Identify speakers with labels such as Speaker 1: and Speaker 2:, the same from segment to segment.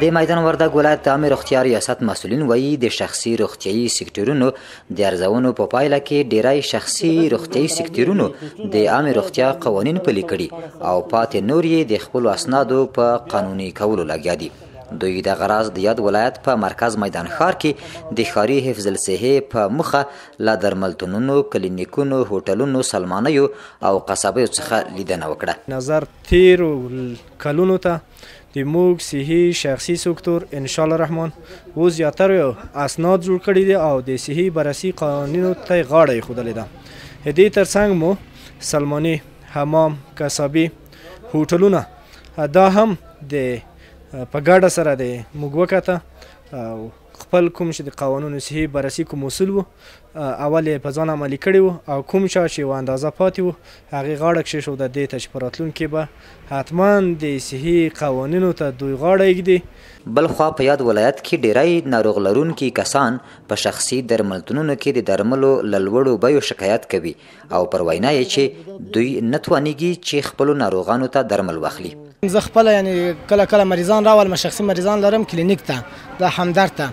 Speaker 1: د میدان وردګ ولایت د عامې روغتیا ریاست مسؤلین وایي، د شخصي روغتیايي سکتورونو د ارزونو په پایله کې ډیری شخصي روغتیايي سکتورونو د عامې روغتیا قوانین پلي کړي او پاتې نور یې د خپلو اسنادو په قانوني کولو لګیا دي. دوی دغه راز د یاد ولایت په مرکز میدان ښار کې د ښاري حفظ الصحې په موخه له درملتونونو، کلینیکونو، هوټلونو، سلمانیو او قصابیو څخه لیدنه وکړه.
Speaker 2: نظر تیرو کلونو ته د موږ صحي شخصي سکتور ان شاء الله رحمان اوس زیاتره اسناد جوړ کړي دي او د صحي بررسي قوانینو ته غاړه ایښودلې ده. د دې ترڅنګ مو سلماني، حمام، کسابي، هوټلونه دا هم د په ګډه سره د موږ وکته او خپل کوم چې د قوانینو صحي بررسي کوم اصول وو اول یې په ځان عملي کړي وو او کوم چا چې یوه اندازه پاتې وو هغې غاړه کښېښوده، دې ته چې په راتلونکي به حتما د صحي قوانینو ته دوی غاړه ایږدي.
Speaker 1: بلخوا په یاد ولایت کې ډیری ناروغ لرونکي کسان په شخصي درملتونونو کې د درملو له لوړو بیو شکایت کوي او پر وینا یې چې دوی نه توانیږي چې خپلو ناروغانو ته درمل واخلي.
Speaker 3: زه خپله یعنی کله کله مریضان راولم، شخصي مریضان لرم کلینیک ته د همدرد ته،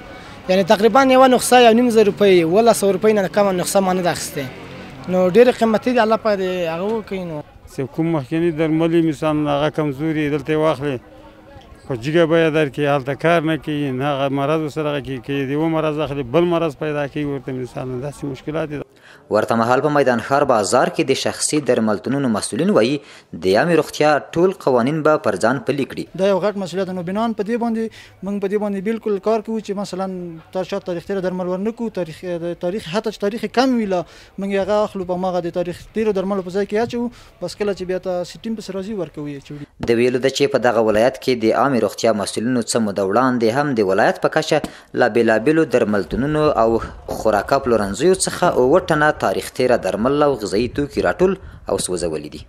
Speaker 3: یعنی تقریبا یوه نسخه 1500 روپۍ 1700 روپۍ نه کمه نسخه ما نه ده اخیستې، نو ډېرې قیمتي دي. الله پاک دې هغه وکړي. نو
Speaker 4: چې کوم مخکني درمل یې مثلا هغه کمزوري دلته یې واخلې په جګه بیه درکړي، هلته کار نه کوي، نه هغه مرض ورسره هغه کوي، که د یوه مرض اخلي بل مرض پیدا کوي ورته، مثلا داسې مشکلات دي.
Speaker 1: ورته مهال په میدان ښار بازار کې د شخصي درملتونونو مسؤلین وایي، د عامې روغتیا ټول قوانین به پر ځان پلي کړي.
Speaker 5: دا یو غټ مسؤلیت، نو بنان په دې باندې موږ په دې باندې بالکل کار کوو چې مثلا تر شا تاریخ تیر درمل ورنکو، تاریخ حتی چې تاریخ کم وي لا موږ هغه اخلو په هماغه د تاریخ تیرو درملو په ځای کې اچوو، بس کله چې بیا ته سیټیم پسې راځي ورکوو یې چې وړي.
Speaker 1: د ویلو ده چې په دغه ولایت کې د عامې روغتیا مسؤلینو څه موده وړاندې هم د ولایت په کچه له بېلابېلو درملتونونو او خوراکه پلورنځیو څخه 7 ټنه تاریخ تېره درمل او غذایي توکي راټول او سوځولي دي.